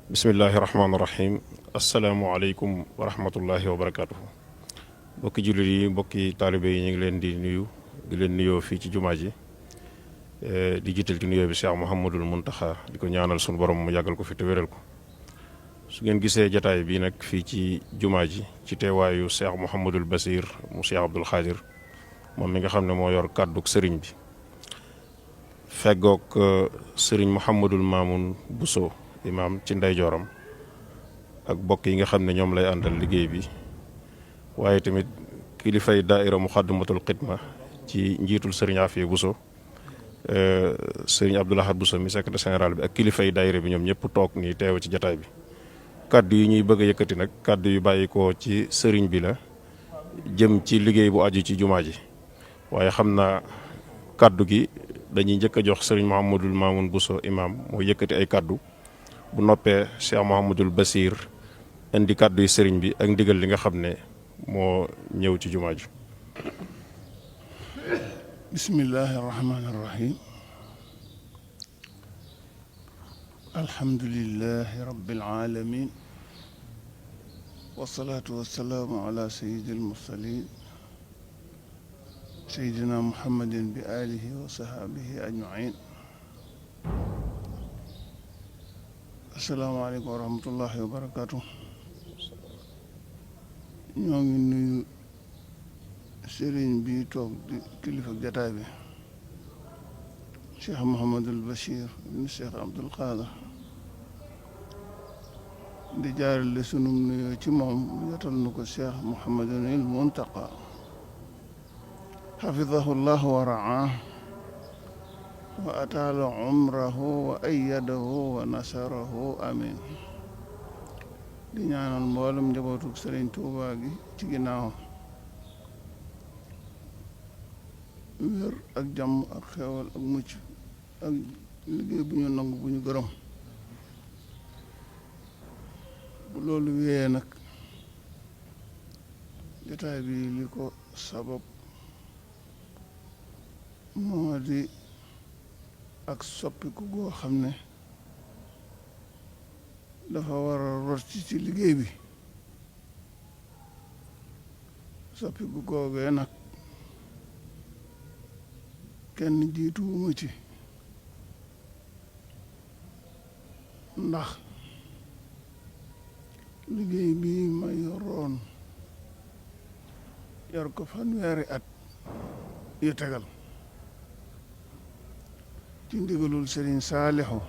bismillahi rahmaani rahim asalaamualeykum wa rahmatullahi wa barakaatuhu. mbokki jullit yi mbokki taalibe yi ñu ngi leen di nuyu di leen nuyoo fii ci jumaa ji di jiital ci nuyoo bi Cheikh Mouhamadul Muntaxa di ko ñaanal sunu borom mu yàggal ko fi te wéral ko. su ngeen gisee jataay bi nag fii ci jumaa ji ci teewaayu Cheikh Mouhamadul Basir mu Cheikh Abdoul Khadir moom mi nga xam ne moo yor kàdduk sëriñ bi feggoog sëriñ Mouhamadul Mamoun Bousso imaam ci ndeyjooram ak bokk yi nga xam ne ñoom lay àndal liggéey bi waaye tamit kilifay daaira Muxaddamatul Xidma ci njiitul sëriñ Afiya Bousso sëriñ Abdoul Ahad Bousso mi secrétaire général bi ak kilifay daaira bi ñoom ñëpp toog nii teew ci jataay bi. kàddu yi ñuy bëgg a yëkkati nag kàddu yu bàyyi ko ci sëriñ bi la jëm ci liggéey bu aju ci jumaa ji waaye xam naa kàddu gi dañuy njëkk a jox sëriñ Mouhamadul Mamoun Bousso imaam moo yëkkati ay kàddu bu noppee Cheikh Mouhamadul Basir indi kàddu yi sëriñ bi ak ndigal li nga xam ne moo ñëw ci jumaa ji. bismillahi rahmaani rahim alhamdulillahi rabbil alamin wasalaatu wasalaamu ala sayyidil mursalin sayyidina muhammadin bi alihi wa sahaabihi ajmain. asalaamaaleykum wa rahmatullahi wa barakaatu. ñoo ngi nuyu sëriñ bi toog di kilifa jataay bi Cheikh Mouhamadul Bachir ibn Cheikh Abdoul Khadir di jaarale sunum nuyoo ci moom jotal nu ko Cheikh Mouhamadul Muntaqa xafidahu llahu wa raa wa ataala umrahu wa ayyadahu wa nasarahu amin. di ñaanal mboolem njabootu Sëriñ Tuubaa gi ci ginnaaw wér ak jàmm ak xewal ak mucc ak liggéey bu ñu nangu bu ñu gërëm. bu loolu wéyee nag jotaay bi li ko sabab moo di ak soppiku goo xam ne dafa war a rot ci liggéey bi. soppiku googee nag kenn jiituwuma ci ndax liggéey bi ma yoroon yor ko fanweeri at yu tegal ci ndigalul Sëriñ Saalixu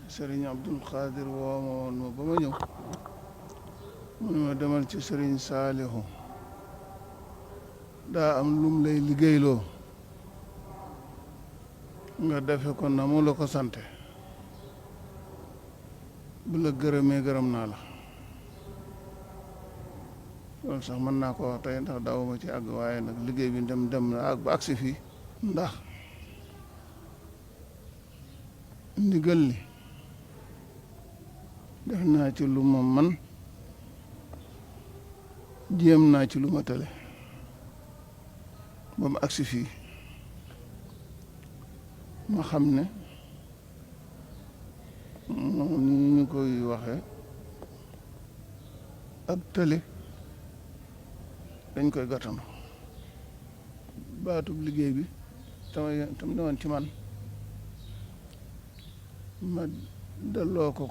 Sëriñ Abdul Xaadir woo ma woon ma ba ma ñëw mu ne ma demal ci Sëriñ Saalixu daa am lum lay liggéeyloo nga defe ko na mu la ko sante bu la gërëmee gërëm naa la. loolu sax mën naa ko wax tey ndax daawuma ci àgg waaye nag liggéey bi dem na ak ba agsi fii ndax ndigal li def naa ci lu ma man jéem naa ci lu ma tële ba mu agsi fii ma xam ne moom ni ñu koy waxe ak tële dañ koy gàttanu. baatub liggéey bi tam ne woon ci man ma delloo ko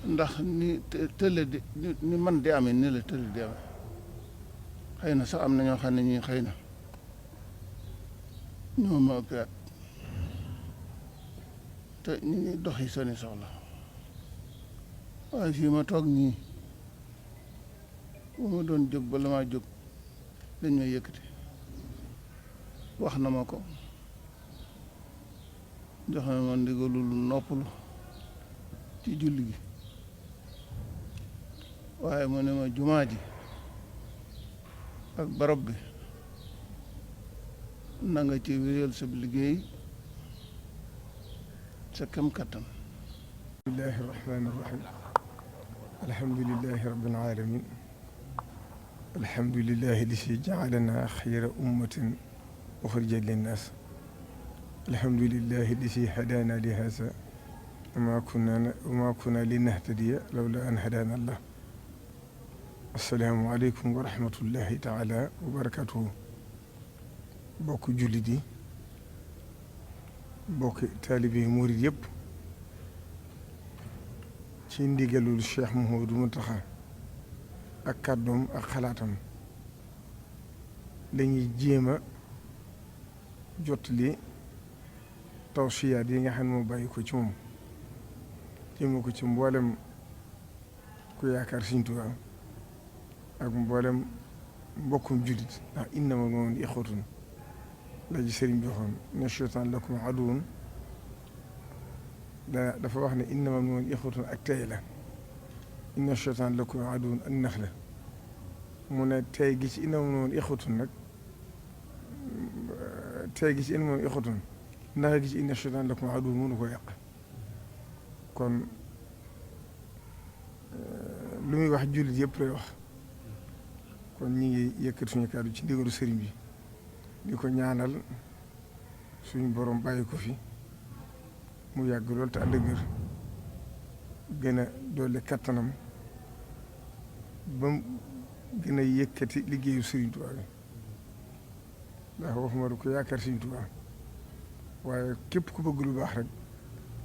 ndax ni tële di ni man di amee ni la tële di amee xëy na sax am na ñoo xam ne ñii xëy na ñoo ma ëpp at te ñu ngi doxi seeni soxla waaye fii ma toog nii bu ma doon jóg bala maa jóg dañ may yëkkati wax na ma ko jox na ma ndigalul noppalu ci julli gi waaye mu ne ma jumaa ji ak barab bi na nga ci wéyal sa liggéey sa kem kattan. bismillahi rahmani rahim alhamdulillahi rabbil alamin alhamdulillahi lasi jaalana xayra ummatin uxrijat linnaas alhamdulillahi alladi hadaana li haza wa ma kunna linahtadiya lawla an hadaana allah. assalaamu aleykum wa rahmatullahi taala wa barakatuhu. bokk jullit yi, bokk taalibe murid yëpp, ci ndigalul Cheikh Mouhamadou Mountakha ak kàddoom ak xalaatam lañuy jéem a jottali tawsiyaat yi nga xam ne moo bàyyi ko ci moom jéem ko ci mboolem ku yaakaar Sëriñ Tuubaa ak mboolem mbokkum jullit, ndax innamal mu'minuuna ixwatun la ji sëriñ bi waxoon ne shaytaan lakum aduwwun dafa wax ne innamal mu'minuuna ixwatun ak tey la, inna shaytaan lakum aduwwun ak nax la. mu ne tey gi ci innamal mu'minuuna ixwatun nag tey gi ci innamal mu'minuuna ixwatun nax gi ci inna shaytaan lakum aduwwun mënu ko yàq. kon lu muy wax jullit yëpp lay wax. kon ñi ngi yëkkati suñu kàddu ci ndigalu sëriñ bi di ko ñaanal suñu borom bàyyi ko fi mu yàgg lool te ànd ak wér, gën a doole kattanam ba mu gën a yëkkati liggéeyu Sëriñ Tuubaa bi, ndax waxuma du ko yaakaar Sëriñ Tuubaa waaye képp ku bëgg lu baax rek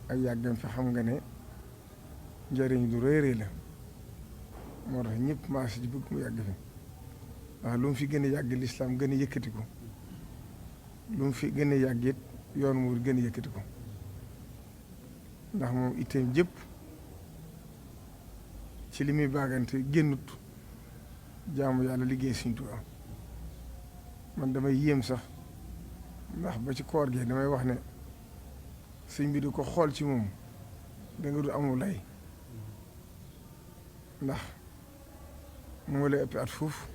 ak yàggam fi xam nga ne njëriñ du rëy rëy la. moo tax ñëpp maase ci bëgg mu yàgg fi, ndax lu mu fi gën a yàgg lislaam gën a yëkkati ko, lu mu fi gën a yàgg it yoon mu gën a yëkkati ko, ndax moom itteem jëpp ci li muy baagante génnut jaamu yàlla liggéey Sëriñ Tuubaa. man damay yéem sax, ndax ba ci koor gi damay wax ne sëñ bi di ko xool ci moom da nga du amul lay, ndax moo lay ëpp at fuuf,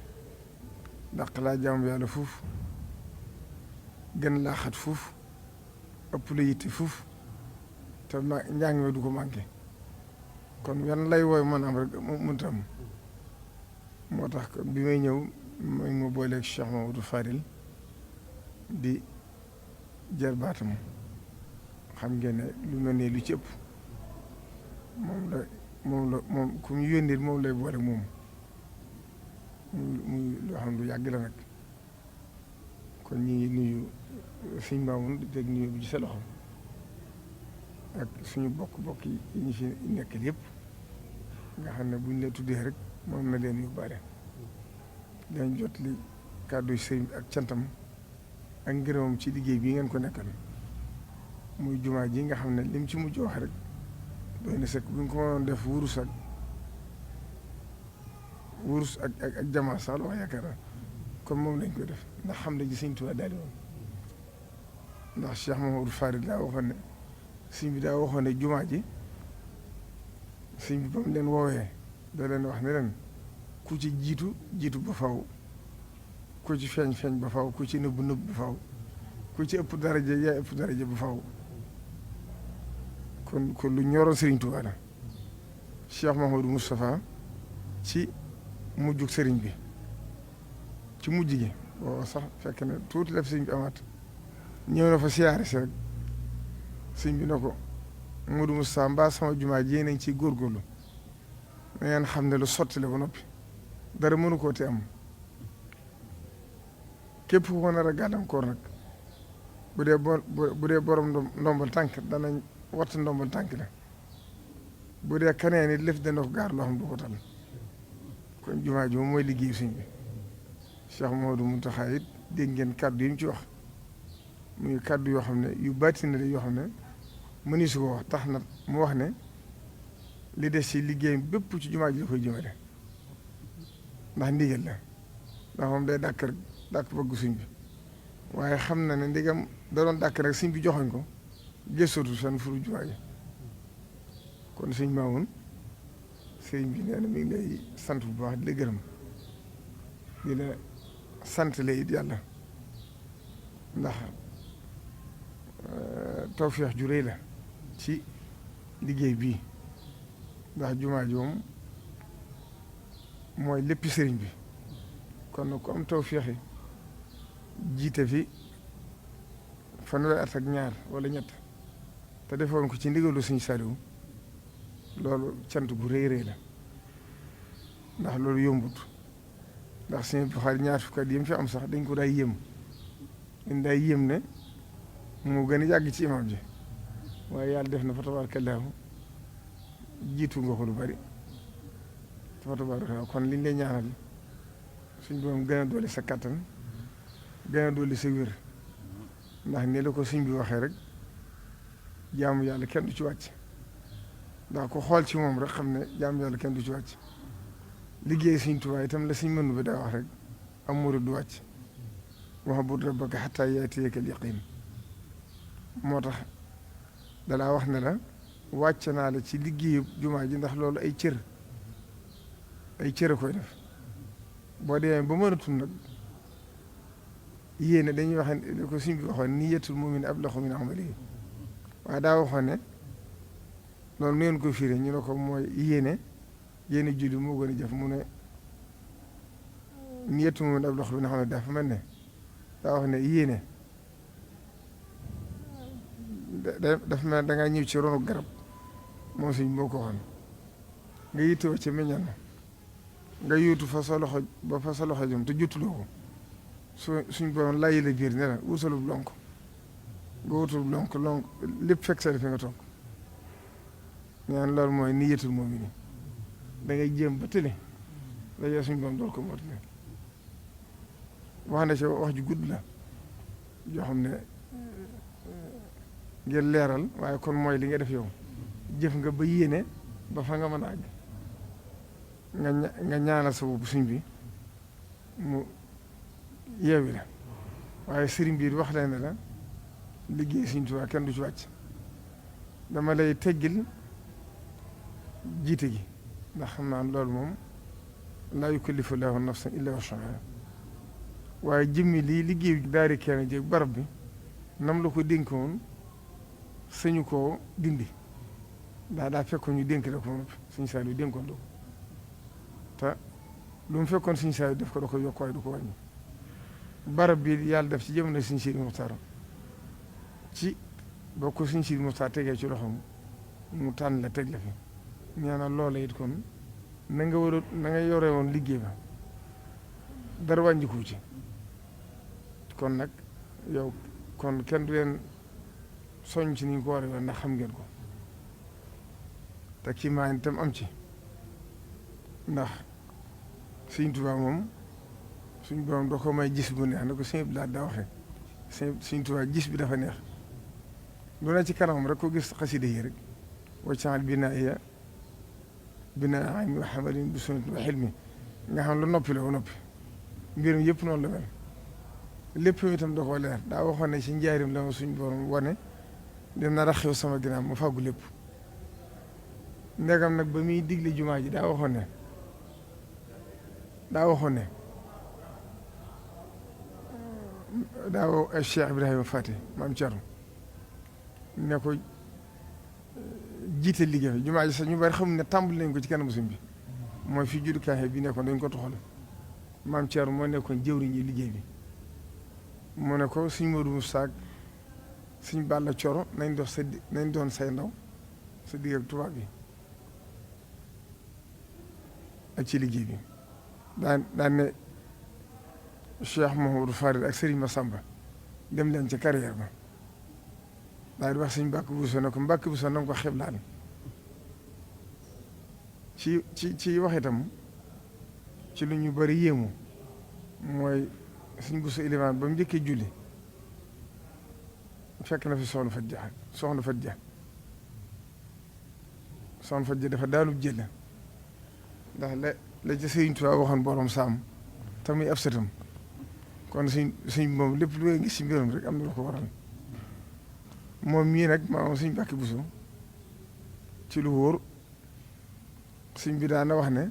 dàq laa jaamu yàlla fuuf, gën laa xat fuuf, ëpp la yitte fuuf, te njàng mi du ko manqué. kon yan lay wooy mën am rek mënut am. moo tax bi may ñëw mooy ma booleeg Cheikh Mamadou Fadil di jarbaatam, xam ngeen ne lu mel ne lu ci ëpp moom ku ñu yónnee moom lay boole moom muy loo xam lu yàgg la nag. kon ñi ngi nuyu suñ Maamun di teg nuyu bi ci sa loxo ak suñu bokk yi ñu fi nekk yëpp nga xam ne buñ la tuddee rek moom na leen yóbbaale. dañ jot li kàddu sëriñ bi ak cantam ak ngërëmam ci liggéey bii ngeen ko nekkal muy jumaa ji nga xam ne lim ci mujj wax rek doy na sëkk bu ñu ko mënoon def wurus ak jamaa sax la wax yaakaar naa kon moom lañ koy def, ndax xam ne ji Sëriñ Tuubaa daal di woon. ndax Cheikh Mamadou Farid daa waxoon ne sëñ bi daa waxoon ne jumaa ji sëñ bi ba mu leen woowee da leen wax ne leen ku ci jiitu ba faw, ku ci feeñ ba faw, ku ci nëbb ba faw, ku ci ëpp daraja yaa ëpp daraja ba faw. kon lu ñoroon Sëriñ Tuubaa la. Cheikh Mahamadou Moustapha ci mujjug sëriñ bi ci mujj gi boo sax fekk na tuuti la fi sëriñ bi amaat ñëw na fa siyaare si rek sëriñ bi na ko Modou Moustapha mbaa sama jumaa ji nañ ci góorgóorlu na ngeen xam ne lu sotti la ba noppi dara mënu koo te am képp ku ko nar a gàllankoor nag bu dee borom ndombal tànk danañ watt ndombal tànk la, bu dee kaneen it lëf dana ko gaar loo xam du ko tal. kon jumaa ji moom mooy liggéeyu sëñ bi. Cheikh Mouhamadou Mountakha it dégg ngeen kàddu yi mu ci wax muy kàddu yoo xam ne yu baatin la yoo xam ne mëni su ko wax, tax na mu wax ne li des ci liggéey bépp ci jumaa ji la koy jëmale, ndax ndigal la, ndax moom day dàkk bëgg sëñ bi, waaye xam na ne ndigam da doon dàkk rek sëñ bi joxoñ ko gëstootu seen furu jumaa ji. kon sëñ Maamun sëñ bi nee na mi ngi lay sant bu baax di la gërëm di la sant la it yàlla, ndax tawfeex ju rëy la ci liggéey bii, ndax jumaa ji moom mooy lépp sëriñ bi. kon nag ku am tawfeex jiite fi fanweeri at ak ñaar wala ñett te defoon ko ci ndigalu Sëñ Saliou loolu cant gu rëy rëy la ndax loolu yombut ndax Sëñ Buxaari ñaar fukki at yi mu fi am sax dañ ko daay yéem dañ daay yéem ne mu gën a yàgg ci imam ji waaye yàlla def na fa tabaarakallaahu jiitu nga ko lu bari fa tabaarakallaahu kon liñ lay ñaanal suñ borom gën a dolli sa kattan gën a dolli sa wér ndax ni la ko sëñ bi waxee rek jaamu yàlla kenn du ci wàcc ndax ko xool ci moom rek xam ne jaamu yàlla kenn du ci wàcc liggéey Sëñ Tuubaa itam la sëñ mënu bi daa wax rek am murid du wàcc wa'bud rabbaka hattaa ya'tiyakal yaqiin moo tax dalaa wax ne la wàcc naa la ci liggéeyu jumaa ji ndax loolu ay cër a koy def boo demee ba mënatul nag yéene dañuy wax ne ko suñ bi waxoon niyyatul mu'min ablagu min amalihi waaye daa waxoon ne loolu nu ngeen ko firee ñu ne ko mooy yéene julli moo gën a jëf mu ne niyyatul mu'min ablagu min amalihi dafa mel ne daa wax ne yéene dafa mel da ngaa ñëw ci ronu garab moom suñ moo ko waxoon nga yittewoo ci meññal ma nga yóotu fa sa loxo ba fa sa loxo jëm te jotuloo ko suñ borom layi la biir ne la wutalub lonk nga wutalub lonk lépp fekk sa fi nga toog ñaan loolu mooy niyyatul mu'min da ngay jéem ba tële dajee suñ borom dool ko mootale wax na ci wax ju gudd la joo xam ne ngir leeral waaye kon mooy li nga def yow jëf nga ba yéene ba fa nga mën a àgg nga ñaanal sa bopp suñ bi mu yeewi la waaye sëriñ bi wax leen ne la liggéey Sëñ Tuubaa kenn du ci wàcc dama lay teggil jiite gi ndax xam naa loolu moom laa yukallifu llaahu nafsan illaa wus'ahaa waaye jëmmi lii liggéey daari kenn jéeg barab bi nam la ko dénk woon sañu koo dindi daa fekkoon ñu dénk la ko moom Sëñ Saaliw dénkoon la ko te lu mu fekkoon Sëñ Saaliw def ko da ko yokk waaye du ko wàññi barab bi yàlla def ci jamono Sëñ Sidi Muxtaar ci boo ko Sëñ Sidi Muxtaar tegee ci loxoom mu tànn la teg la fi ñaanal loola it kon na nga yore woon liggéey ba dara wàññiku ci kon nag yow kon kenn du leen soññ ci ni ñu ko war a ndax xam ngeen ko te kii maa itam am ci ndax Sëñ Tuubaa moom suñ borom doo ko may gis bu neex na ko sëñ bi daa waxee Sëñ Tuubaa gis bi dafa neex lu ne ci kanamam rek ko gis xasida yi rek waccaal binaa ilmi wa hamalin bi sunnati wa hilmi nga xam lu noppi la ba noppi mbirum yëpp noonu la mel lépp itam da koo leer daa waxoon ne ci njaarim la ma suñ borom wane dina nar a xew sama ginnaaw ma fàggu lépp ndegam nag ba muy digle jumaa ji daa waxoon ne daaw Cheikh Ibrahima Fati maam Thierno ne ko jiite liggéey bi jumaa ji sax ñu bari xamul ne tàmbali nañ ko ci kanamu sëñ bi mooy fi juddukaay bi nekkoon dañ ko toxal maam Thierno moo nekkoon jëwriñ yi liggéey bi mu ne ko suñ Modou Moussa ak suñ Balla Coro nañ doon say ndaw sa digg ak tubaab bi ak ci liggéey bi daan ne Cheikh Mouhamadou Farid ak Serigne Massamba dem leen ci carrière ba daal di wax suñ Mbàkke Buso ne ko Mbàkke Buso na nga ko xeblaan ci wax itam ci lu ñu bari yéemu mooy suñ Buso ilimaan ba mu njëkkee julli fekk na fi soxna Fat Dia dafa daalub jël ndax la ci Sëriñ Tuubaa waxoon borom saam te muy ab sëtam kon suñ moom lépp lu ngay gis ci mbiram rek am na lu ko waral moom mii nag maanaam suñ Mbàkke Buso ci lu wóor suñ bi daana wax ne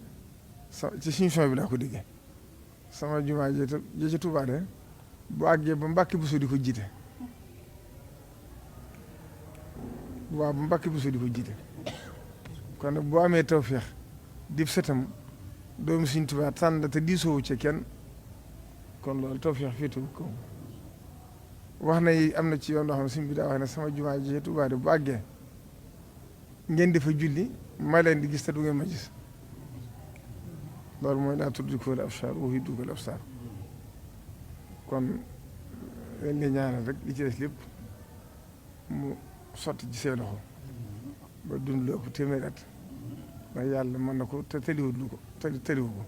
ci suñ son bi laa ko déggee sama jumaa ji ci Tuubaa de bu àggee ba Mbàkke Buso di ko jiite waaw ba Mbàkke Buso di ko jiite kon nag boo amee tawféex dib sëtam doomu suñ Tuubaa tànn te diisoowu ci kenn kon loolu tawféex féetu ko wax na yi am na ci yoon yoo xam ne suñ bi daa wax ne sama jumaa ji Tuubaa de bu àggee ngeen di fa julli ma leen di gis te du ngeen ma gis loolu mooy laa tudrikuhul absaar wa huwa yudrikul absaar kon leen di ñaanal rek li ci des lépp mu sotti ci seen loxo ba dund lu ëpp téeméer at ndax yàlla mën na ko te tëliwut lu ko tëliwu ko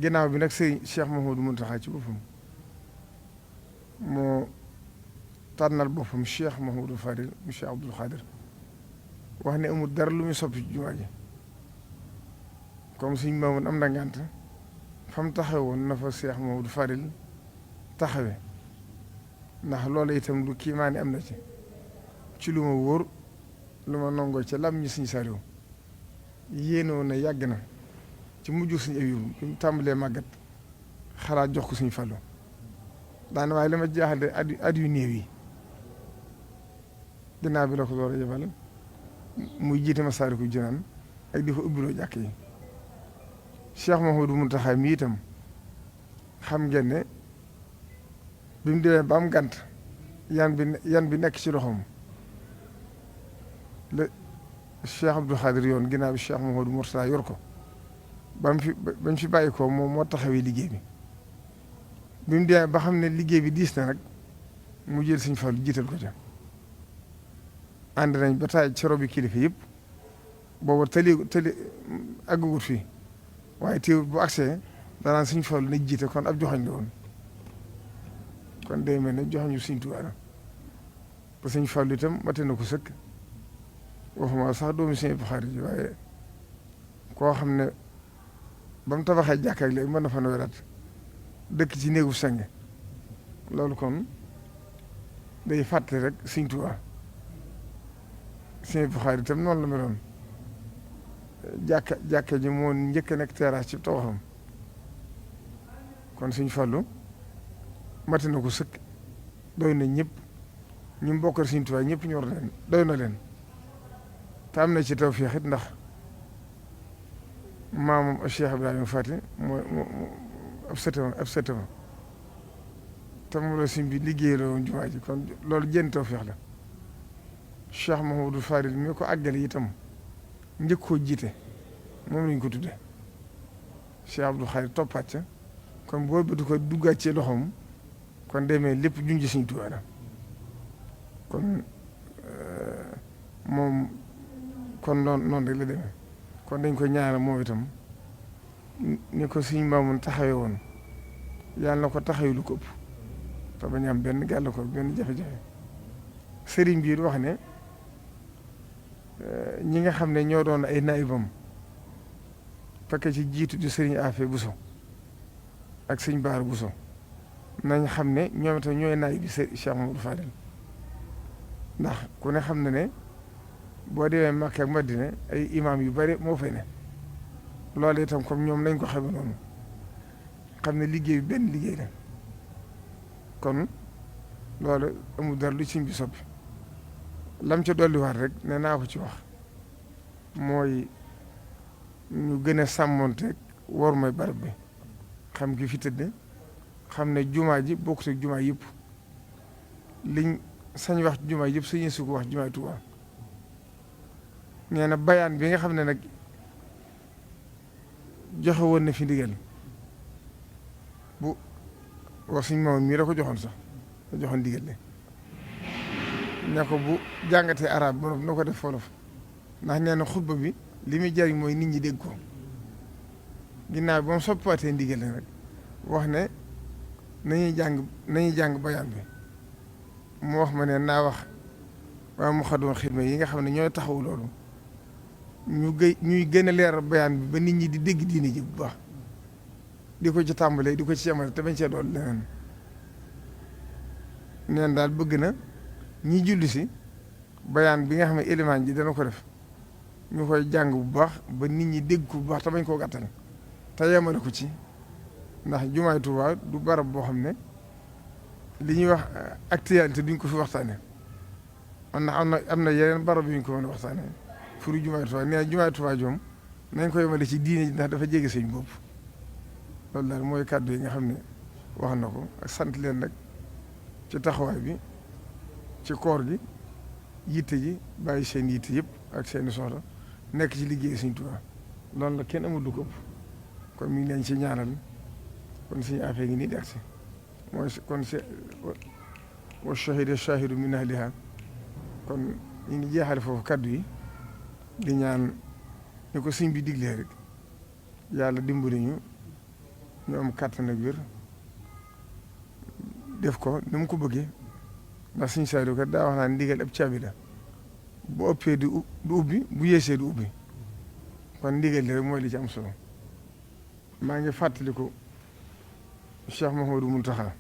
ginnaaw bi nag sëriñ Cheikh Mouhamadou Mountakha ci boppam moo tànnal boppam Cheikh Mouhamadou Fadil mu Cheikh Abdoul Khadir wax ne amul dara lu muy soppi ci jumaa ji comme suñ maamoon am na ngànt fa mu taxawe woon na fa Cheikh Mouhamadou Fadil taxawe ndax loolu itam lu kiimaane am na ci lu ma wóor lu ma nangoo ca lam ñi suñ Saliou yéenoo na yàgg na ci mujj suñu abibu bi mu tàmbalee màggat xalaat jox ko suñu Fallu daane waaye li ma jaaxal at yu néew yi ginnaaw bi la ko door a yebal muy jiite Masaalikul Jinaan ak di ko ubbiloo jàkk yi Cheikh Mouhamadou Mountakha mi itam xam ngeen ne bi mu demee ba am gànt yan bi nekk ci loxoom la Cheikh Abdou Khadir yoon ginnaaw bi Cheikh Mouhamadou Mourtada yor ko ba mu fi bàyyi ko moom moo taxawee liggéey bi mu demee ba xam ne liggéey bi diis na nag mu jël Sëñ Fallu jiital ko ca ànd nañ ba taay ci robi kilifa yëpp booba tëli àggugut fii waaye teewul bu agsee danaan Sëñ Fallu na jiite kon ab joxañ la woon kon day mel ne joxañu Sëñ Tuubaa la ba Sëñ Fallu itam mate na ko sëkk waxuma sax doomu Sëñ Buxaari ji waaye koo xam ne ba mu tabaxee jàkka ak léegi mën na fa weraat dëkk ci néegu seng loolu kon day fàtte rek Sëñ Tuubaa Sëñ Buxaari itam noonu la meloon jàkka ji moo njëkk a nekk terrasse ci tawaxam kon Sëñ Fallu mate na ko sëkk doy na ñëpp ñu bokkal Sëñ Tuubaa ñëpp ñor leen doy na leen te am na ci tawfeex it ndax maamam Cheikh Ibrahima Fati mooy ab sëtama te mu la Sëñ bi liggéey la woon jumaa ji kon loolu jën tawfeex la Cheikh Mouhamadou Fadil mi ko àggale itam njëkk koo jiite moom lañ ko tudde Cheikh Abdou Khadir toppaat ca kon boo bëgg ko duggaat ci loxoom kon demee lépp junj Sëñ Tuubaa la kon moom kon noonu rek la demee kon dañ ko ñaanal moom itam ni ko Sëñ Maamun taxawee woon yàlla na ko taxawee lu ko ëpp te bañ am benn gàllankoor benn jafe-jafe sëriñ bi wax ne ñi nga xam ne ñoo doon ay naayibam fekk ci jiitu di sëriñ Afe Buso ak sëñ Baar Buso nañ xam ne ñoom itam ñooy naayib bi Cheikh Mamadou Fadel ndax ku ne xam na ne boo demee Makka ak Madina ay imaam yu bari moo fay ne loolu itam comme ñoom lañ ko xame noonu xam ne liggéey bi benn liggéey la kon loolu amul dara lu Sëñ bi soppi lam ca dolliwaat rek ne naa ko ci wax mooy ñu gën a sàmmonteeg war mooy barab bi xam ki fi tëdd xam ne jumaa ji bokkut ak jumaa yëpp liñ sañ wax jumaa yëpp sañu su ko wax jumaa Tuubaa nee na bayaan bi nga xam ne nag joxe woon na fi ndigal bu wax suñ mamoon mii da ko joxoon sax da joxoon ndigal le ne ko bu jàngatee arab ba na ko def wolof ndax nee na xutba bi li muy jariñ mooy nit ñi dégg ko ginnaaw ba mu soppiwaatee ndigal le nag wax ne nañuy jàng bayaan bi mu wax ma ne naa wax waa mu xadoon xidma yi nga xam ne ñooy taxaw loolu ñuy gën a leeral bayaan bi ba nit ñi di dégg diine ji bu baax di ko ci tàmbalee di ko ci yemale te bañ cee doon leneen neen daal bëgg na ñi julli si bayaan bi nga xam ne élément ji dana ko def ñu koy jàng bu baax ba nit ñi dégg ko bu baax te bañ koo gàttal te yemale ko ci ndax jumaay Tuubaa du barab boo xam ne li ñuy wax actualité duñ ko fi waxtaane am na yeneen barab yu ñu ko mën a waxtaane furu jumaay Tuubaa nee na jumaay Tuubaa joom nañ ko yemale ci diine ji ndax dafa jege seen bopp loolu daal mooy kàddu yi nga xam ne wax na ko ak sant leen nag ci taxawaay bi ci koor gi yitte ji bàyyi seen yitte yëpp ak seeni soxla nekk ci liggéey Sëriñ Tuubaa loolu la kenn amul lu ko ëpp kon mi ngi leen ci ñaanal kon suñu affaire ngi nii di agsi mooy kon wa shahida shahidu min ahliha kon ñu ngi jeexale foofu kaddu yi di ñaan ñu ko sëñ bi diglee rek yàlla dimbali ñu am kàttan ak wér def ko ni mu ko bëggee ndax suñu saadu kat daa wax naa ndigal ab caabi la bu ëppee du ubbi bu yeesee du ubbi kon ndigal li rek mooy li ci am solo maa ngi fàttaliku Cheikh Mouhamadou Mountakha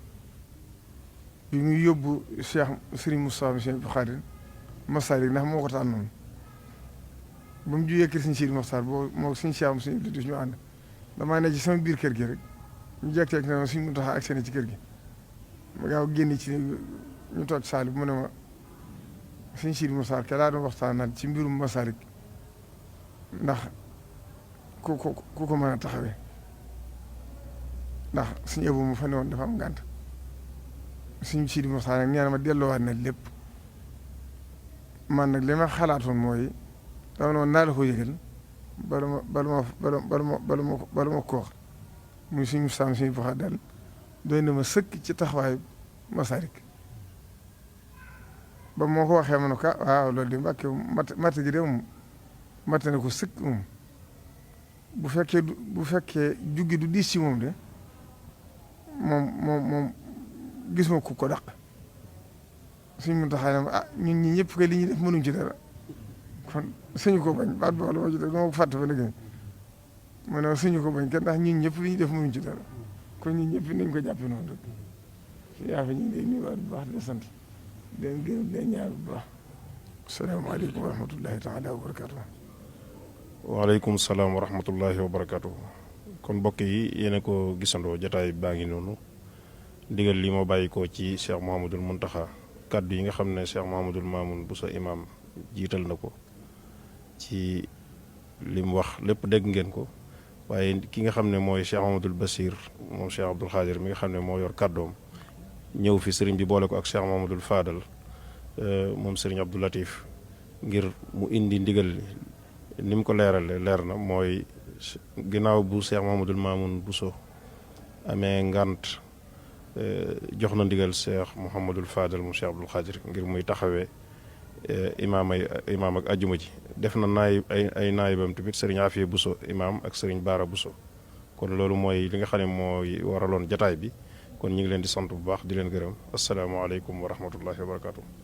bi muy yóbbu Cheikh Serigne Moustapha Cheikh Abdou Khadir Masalik ndax moo ko tànnoon ba mu jugee kër Serigne Sidi Mokhtar boo moo Serigne Cheikh Serigne Abdou ñu ànd damaa ne ci sama biir kër gi rek ñu jekk-jekk ne Serigne Mountakha ak seen ci kër gi ma gaaw génn ci ñu toog saali bu mu ne ma Serigne Sidi Mokhtar ke laa doon waxtaanal ci mbirum Masalik ndax ku ko mën a taxawee ndax suñu ëpp mu fa ne woon dafa am gànt suñu Sidi Mokhtar nag ñaan ma delloowaat na lépp man nag li ma xalaatoon mooy dama noonu naa la ko yëgal bala ma ko wax muy suñu saam suñu boxa dal doy na ma sëkk ci taxawaayu Masalik ba moo ko waxee ma ne ko waaw loolu di mbàkke matt gi de moom matt na ko sëkk moom bu fekkee juggi du diis ci moom de moom gis ma ku ko daq suñ mun taxaa ne ñun ñi ñëpp kay li ñuy def mënuñ ci dara kon suñu ko bañ baat boo la ma ci def dama ko fàtte fa léegi ma ne suñu ko bañ kenn ndax ñun ñëpp li ñuy def mënuñ ci dara kon ñun ñëpp nañ ko jàppe noonu rek si yaa fi ñu ngi lay nuyuwaat bu baax di sant di leen gërëm di leen ñaar bu baax asalaamaaleykum wa rahmatullahi taala wa barakatuh waaleykum salaam wa rahmatullahi wa barakatuh kon mbokk yi yéen a ko gisandoo jataay baa ngi noonu ndigal li moo bàyyi ko ci Cheikh Mouhamadoul Mountakha kaddu yi nga xam ne Cheikh Mouhamadoul Mamoun Bousso imam jiital na ko ci li mu wax lépp dégg ngeen ko waaye ki nga xam ne mooy Cheikh Mouhamadoul Bassir moom Cheikh Abdoul Khadir mi nga xam ne moo yor kàddoom ñëw fi sëriñ bi boole ko ak Cheikh Mouhamadoul Fadal moom sëriñ Abdou Latif ngir mu indi ndigal ni mu ko leerale leer na mooy ginnaaw bu Cheikh Mouhamadoul Mamoun Bousso amee ngant jox na ndigal Cheikh Mouhamadoul Fadal mu Cheikh Abdoul Khadir ngir muy taxawee imaam ak ajuma ji def na ay naayibam tamit sëriñ Afiya Bousso imaam ak sëriñ Baara Bousso kon loolu mooy li nga xam ne mooy waraloon jataay bi kon ñu ngi leen di sant bu baax di leen gërëm asalaamaaleykum wa rahmatullahi wa barakatuh